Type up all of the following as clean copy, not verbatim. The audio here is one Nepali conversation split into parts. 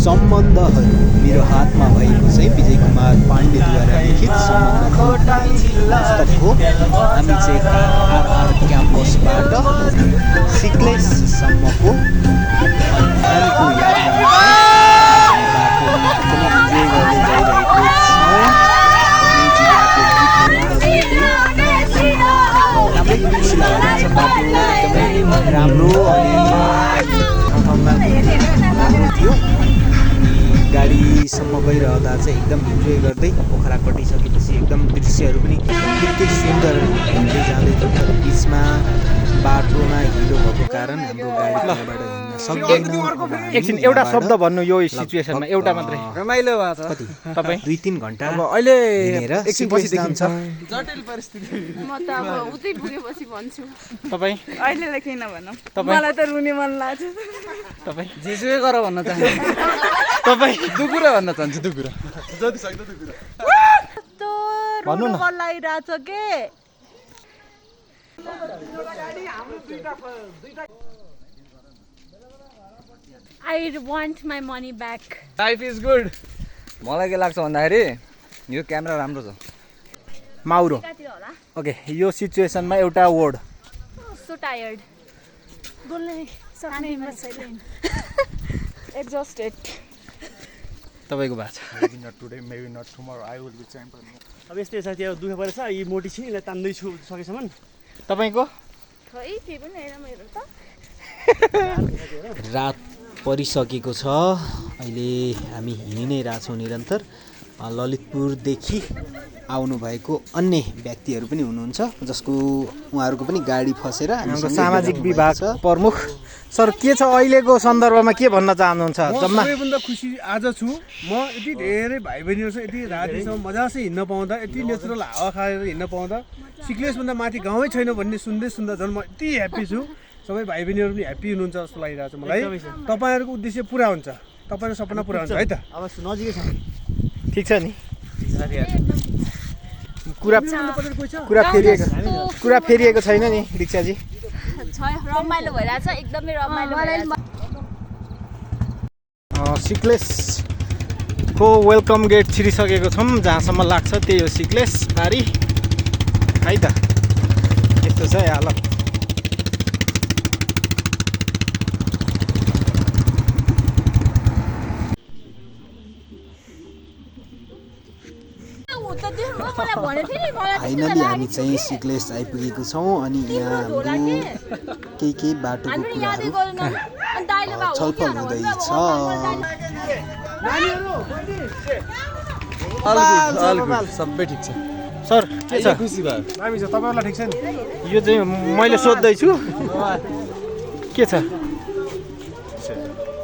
सम्बन्धहरू मेरो हातमा भएको चाहिँ विजय कुमार पाण्डेद्वारा लिखित सम्बन्धको पुस्तकको हामी चाहिँ आरआर क्याम्पसबाट सिक्लेससम्मको नानीको यात्रामा इन्जोय गर्दै गइरहेको छौँ। राम्रै खुसी लागेको छ, बाटो एकदमै राम्रो अनि ठाउँमा राम्रो थियो। गाडीसम्म गइरहँदा चाहिँ एकदम इन्जोय गर्दै पोखरा कटिसकेपछि एकदम दृश्यहरू पनि निकै सुन्दर हुँदै जाँदै थियो। तर बिचमा बाटोमा हिलो भएको कारण हाम्रो गाडी त्यहाँबाट हिँड्न सक्दैन। एकछिन एउटा शब्द भन्नु यो सिचुएसनमा, एउटा मात्रै। रमाइलो भएको छ। कति तपाईँ 2-3 घन्टा अब अहिले हिँडेर एकछिन पछि जान्छ। जटिल परिस्थिति। म त अब उतै पुगेपछि भन्छु। तपाईँ अहिलेलाई केही नभनौँ, तपाईँ मलाई त रुने मन लाग्छ। तपाईँ जेसुकै गर भन्न चाहन्छु। तपाईँ दुकुरा भन्न चाहन्छु, दुकुरा जति सक्दो दुकुरा भन्नु न। मन लागिरहेछ के I want my money back. Life is good. मलाई के लाग्छ भन्दाखेरि यो क्यामेरा राम्रो छ। माउरो। कति होला? ओके, यो सिचुएसनमा एउटा वर्ड। So tired. बोल्नै सक्ने छैन। Exhausted. तपाईँको भएको छ। Maybe not today, maybe not tomorrow. I will be champion. अब यस्तै साथीहरू दुःख परेछ, यी मोटी छिन्, यसलाई तान्दैछु सकेसम्म। तपाईँको खै केही पनि होइन मेरो त। रात परिसकेको छ। अहिले हामी हिँडि नै रहेछौँ निरन्तर। ललितपुरदेखि आउनुभएको अन्य व्यक्तिहरू पनि हुनुहुन्छ, जसको उहाँहरूको पनि गाडी फसेर हाम्रो सामाजिक विभाग प्रमुख सर के छ अहिलेको सन्दर्भमा के भन्न चाहनुहुन्छ? जम्मा सबैभन्दा खुसी आज छु म। यति धेरै भाइ बहिनीहरूसँग यति रातिसम्म मजासे हिँड्न पाउँदा, यति नेचुरल हावा खाएर हिँड्न पाउँदा, सिक्लेसभन्दा माथि गाउँै छैन भन्ने सुन्दै सुन्दा झन् म यति ह्याप्पी छु। सबै भाइ बहिनीहरू पनि ह्याप्पी हुनुहुन्छ जस्तो लागिरहेको छ मलाई। तपाईँहरूको उद्देश्य पुरा हुन्छ, तपाईँको सपना पुरा हुन्छ है त। अब नजिकै छ, ठिक छ नि? कुरा फेरिएको छैन नि दीक्षाजी? रमाइलो भइरहेछ, एकदमै रमाइलो भइरहेछ। सिक्लेसको वेलकम गेट छिरिसकेको छौँ। जहाँसम्म लाग्छ त्यही हो सिक्लेस बारी है त। यस्तो छ है हालत। फाइनली हामी चाहिँ सिक्लेस आइपुगेको छौँ। अनि यहाँ हाम्रो केही बाटोको कुराहरू छलफल हुँदैछ। सबै ठिक छ सर के छ? खुसी भयो। दामी छ, तपाईँहरूलाई ठिक छ नि? यो चाहिँ मैले सोध्दैछु के छ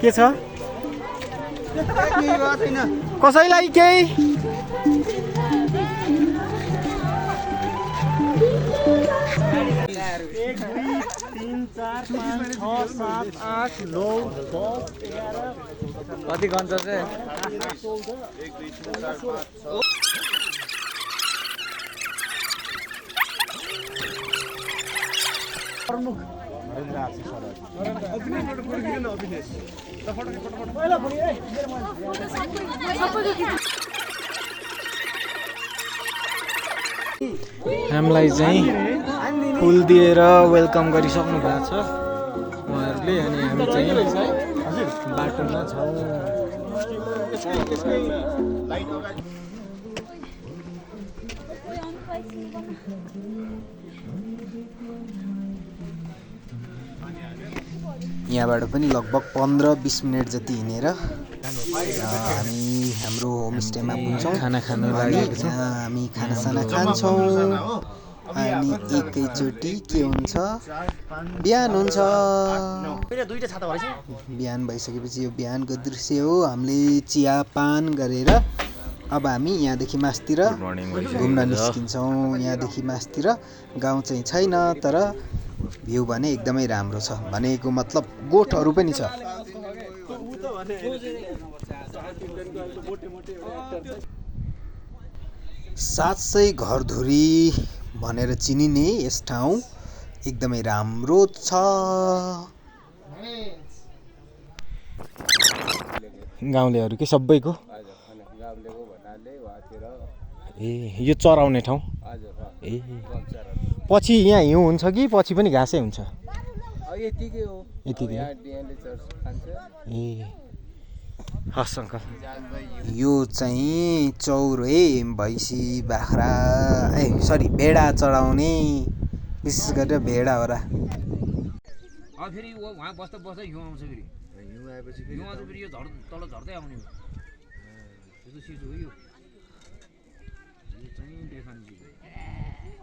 के छ? कसैलाई केही? कति गन्छ चाहिँ हामीलाई चाहिँ फुल दिएर वेलकम गरिसक्नु भएको छ उहाँहरूले। अनि हामी चाहिँ बाटोमा छौँ। यहाँबाट पनि लगभग 15-20 मिनट जति हिँडेर हामी हाम्रो होमस्टेमा पुग्छौँ। खाना खानु अनि हामी खानासाना खान्छौँ। अनि एकैचोटि के हुन्छ, बिहान हुन्छ। बिहान भइसकेपछि यो बिहानको दृश्य हो। हामीले चियापान गरेर अब हामी यहाँदेखि मास्तिर घुम्न निस्किन्छौँ। यहाँदेखि मास्तिर गाउँ चाहिँ छैन, तर भ्यू भने एकदमै राम्रो छ। भनेको मतलब गोठहरू पनि छ। साँच्चै घरधुरी भनेर चिनिने यस ठाउँ एकदमै राम्रो छ। गाउँलेहरू के सबैको ए यो चराउने ठाउँ ए पछि यहाँ हिउँ हुन्छ कि पछि पनि घाँसै हुन्छ यतिकै हो यतिकै यहाँ डिएनले चर्च खान्छ ए हस् अङ्कल यो चाहिँ चौरे भैँसी बाख्रा सरी भेडा चढाउने विशेष गरेर भेडा हो र फेरि उहाँ बस्दा बस्दा हिउँ आउँछ फेरि हिउँ आएपछि फेरि यो तल झर्दै आउने हो त्यस्तो चिज हो यो चाहिँ देखाउने चिज हो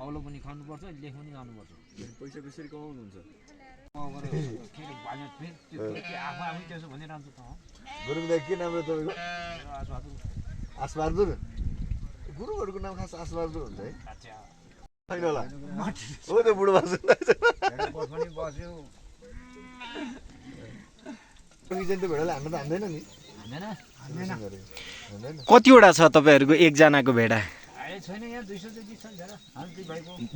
औलो पनि खानुपर्छ लेख पनि जानुपर्छ पैसा कसरी कमाउनुहुन्छ आफै त्यसो भनिरहन्छ त गुरुङ दाइ के नाम हो तपाईँको आसबहादुर गुरुङहरूको नाम खास आसबहादुर हुन्छ है छैन होला हो त्यो बुढो बासु बस्यो त्यो भेडाले हाम्रो त हान्दैन नि कतिवटा छ तपाईँहरूको एकजनाको भेडा छैन यहाँ 200 जति छ जरा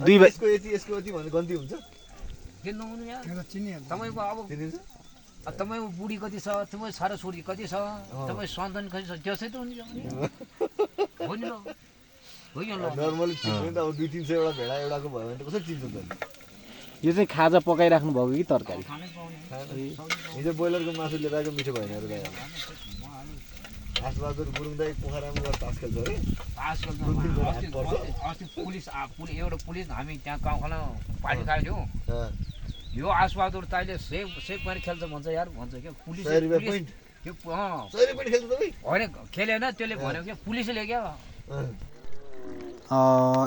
दुई भाइको यसको यति यसको यति भने गन्ती हुन्छ के नहुनु यहाँ तपाईँको अब तपाईँको बुढी कति छ तपाईँ छोरा छोरी कति छ तपाईँ सन्तान कति छ त्यसै त हुन्छ हो नि ल हो नि ल नर्मली चिन्नु त अब 200-300 एउटा भेडा एउटाको भयो भने त कसरी चिन्छ त यो चाहिँ खाजा पकाइराख्नु भएको कि तरकारी हिजो ब्रोइलरको मासु लिएर आएको मिठो भएन अरू दाइ आसबहादुर गुरुङ दाइ पोखरामा गएर तास खेल्छ अरे अस्ति पुलिस एउटा पुलिस हामी त्यहाँ गाउँखाना पानी खाएको थियौँ यो आसबहादुर ताईले सेफ पनि खेल्छ भन्छ यार भन्छ क्या पुलिस होइन खेलेन त्यसले भन्यो क्या पुलिसले क्या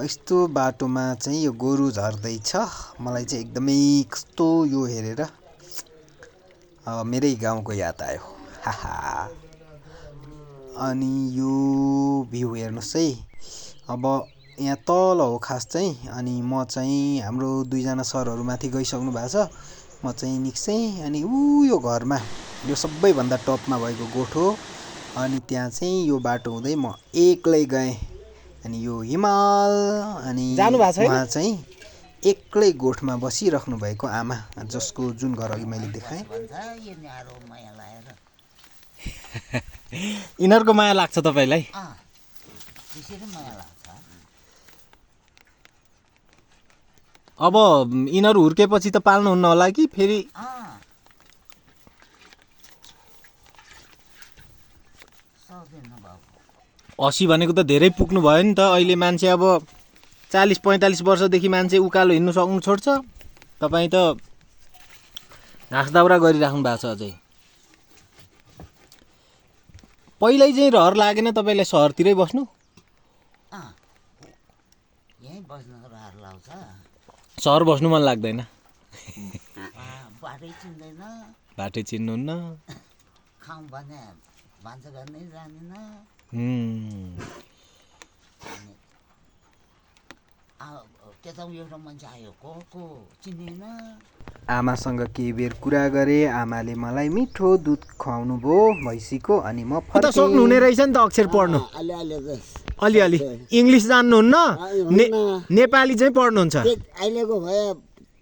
यस्तो बाटोमा चाहिँ यो गोरु झर्दैछ मलाई चाहिँ एकदमै कस्तो यो हेरेर मेरै गाउँको याद आयो हाहा अनि यो भ्यू हेर्नुहोस् है अब यहाँ तल हो खास चाहिँ अनि म चाहिँ हाम्रो दुईजना सरहरू माथि गइसक्नु भएको छ म चाहिँ निक्सै अनि यो घरमा यो सबैभन्दा टपमा भएको गोठो अनि त्यहाँ चाहिँ यो बाटो हुँदै म एक्लै गएँ अनि यो हिमाल अनि उहाँ चाहिँ एक्लै गोठमा बसिराख्नु भएको आमा जसको जुन घर अघि मैले देखाएँ यिनीहरूको माया लाग्छ तपाईँलाई अब यिनीहरू हुर्केपछि त पाल्नुहुन्न होला कि फेरि असी भनेको त धेरै पुग्नु भयो नि त अहिले मान्छे अब 40-45 वर्षदेखि मान्छे उकालो हिँड्नु सक्नु छोड्छ तपाईँ त घाँस दाउरा गरिराख्नु भएको छ अझै पहिल्यै चाहिँ रहर लागेन तपाईँलाई सहरतिरै बस्नु सहर बस्नु मन लाग्दैन बाटै चिन्नुहुन्न आमासँग केही बेर कुरा गरेँ आमाले मलाई मिठो दुध खुवाउनु भयो भैँसीको अनि म त सक्नुहुने रहेछ नि त अक्षर पढ्नु अलिअलि इङ्ग्लिस जान्नुहुन्न नेपाली चाहिँ पढ्नुहुन्छ अहिलेको भयो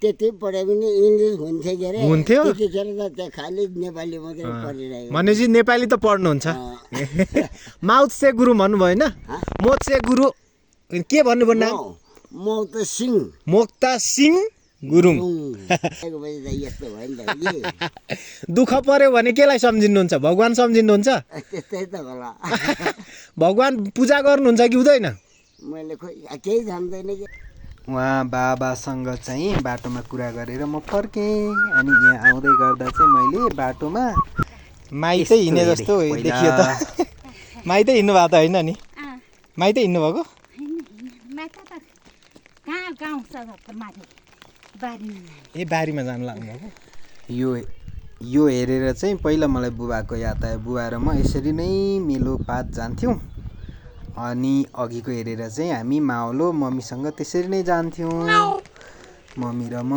त्यति पढे पनि इङ्ग्लिस हुन्थ्यो के अरे हुन्थ्यो त्यतिखेर त त्यहाँ खालि नेपाली मात्रै पढिरहेको भनेपछि नेपाली त पढ्नुहुन्छ माउथ से गुरु भन्नुभयो होइन मोत से गुरु के भन्नुभयो नाम मोक्ता सिंह मोक्ता सिंह गुरुङ यस्तो भयो नि त दुःख पर्यो भने केलाई सम्झिनुहुन्छ भगवान सम्झिनुहुन्छ त्यस्तै त होला भगवान पूजा गर्नुहुन्छ कि हुँदैन मैले खोइ केही जान्दैन कि उहाँ बाबासँग चाहिँ बाटोमा कुरा गरेर म फर्केँ अनि यहाँ आउँदै गर्दा चाहिँ मैले बाटोमा माइतै हिँडे जस्तो देखियो त माइतै हिँड्नु भएको त होइन नि माइतै हिँड्नु भएको ए बारीमा जानु लाग्नु भएको यो हेरेर चाहिँ पहिला मलाई बुबाको याद आयो बुबा र म यसरी नै मेलोपात जान्थ्यौँ अनि अघिको हेरेर चाहिँ हामी मावलो मम्मीसँग त्यसरी नै जान्थ्यौँ मम्मी र म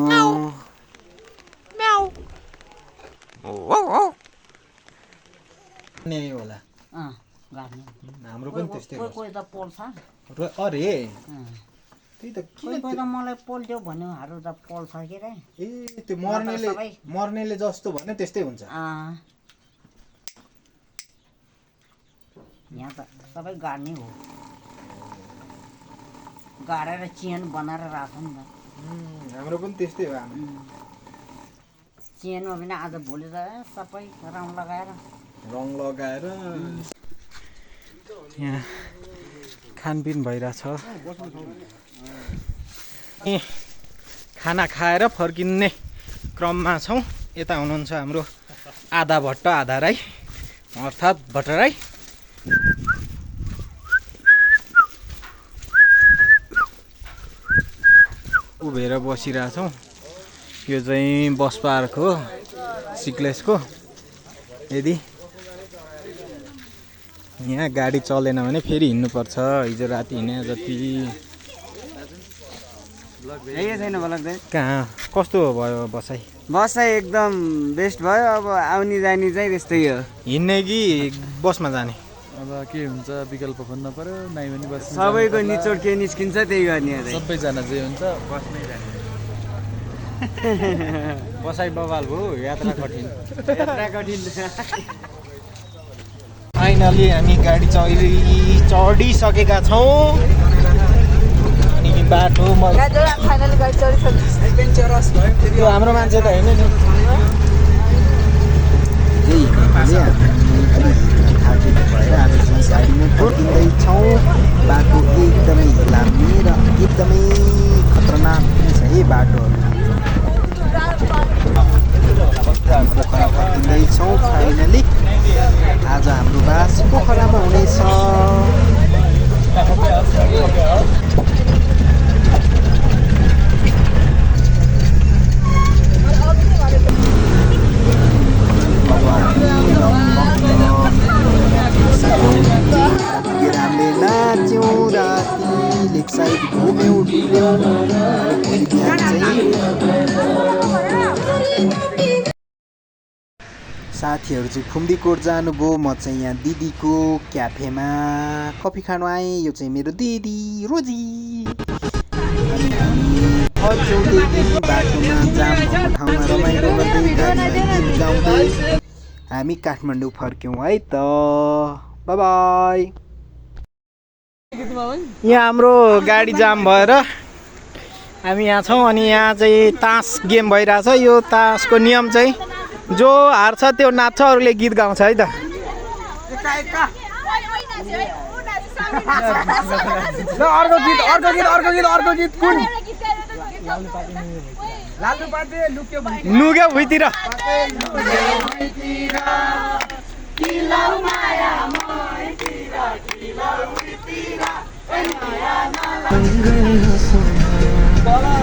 होला हाम्रो पनि त्यस्तै अरे त्यही त मलाई पोल्थ्यो भन्योहरू त पोल्छ के रे ए त्यो मर्नेले जस्तो भन्यो त्यस्तै हुन्छ यहाँ त सबै गाड्नै हो गाडेर चियन बनाएर राख्छ नि त हाम्रो पनि त्यस्तै हो चियनमा पनि आज भोलि त सबै रङ लगाएर यहाँ खानपिन भइरहेछ खाना खाएर फर्किने क्रममा छौँ यता हुनुहुन्छ हाम्रो आधा भट्ट आधा राई अर्थात् भट्टराई उभिएर बसिरहेछौँ यो चाहिँ बस पार्क हो सिक्लेसको यदि यहाँ गाडी चलेन भने फेरि हिँड्नुपर्छ हिजो राति हिँडे जति छैन बलग्दै कहाँ कस्तो भयो बसाइ बसाइ एकदम बेस्ट भयो अब आउने जाने चाहिँ त्यस्तै हो हिँड्ने कि बसमा जाने अब के हुन्छ विकल्प खोज्नु पर्यो नाइ भने बस सबैको निचोड के निस्किन्छ त्यही गर्ने सबैजना जे हुन्छ बसमै जाने बसाइ बवाल भयो यात्रा कठिन फाइनली हामी गाडी चढिसकेका छौँ अनि बाटो त्यो हाम्रो मान्छे त होइन नि गाडीमा फर्किँदैछौँ बाटो एकदमै लामी र एकदमै खतरनाक छ है बाटोहरू पोखरा फर्किँदैछौँ फाइनली आज हाम्रो बास पोखरामा हुनेछ हामीले नाच्यौँ राति लेक साइड घुम्यौँ डुल्यौँ भोलि बिहान चाहिँ साथीहरू चाहिँ खुम्डीकोट जानुभयो म चाहिँ यहाँ दिदीको क्याफेमा कफी खानु आएँ यो चाहिँ मेरो दिदी रोजी अनि हामी फर्क्यौँ त्यही बाटोमा जाम भएको ठाउँमा रमाइलो गर्दै गाडीमा गीत गाउँदै हामी काठमाडौँ फर्क्यौँ है त बाई यहाँ हाम्रो गाडी जाम भएर हामी यहाँ छौँ अनि यहाँ चाहिँ तास गेम भइरहेछ यो तासको नियम चाहिँ जो हार्छ त्यो नाच्छ अरूले गीत गाउँछ है त अर्को गीत कुन लुग्यो भुइँतिर Bala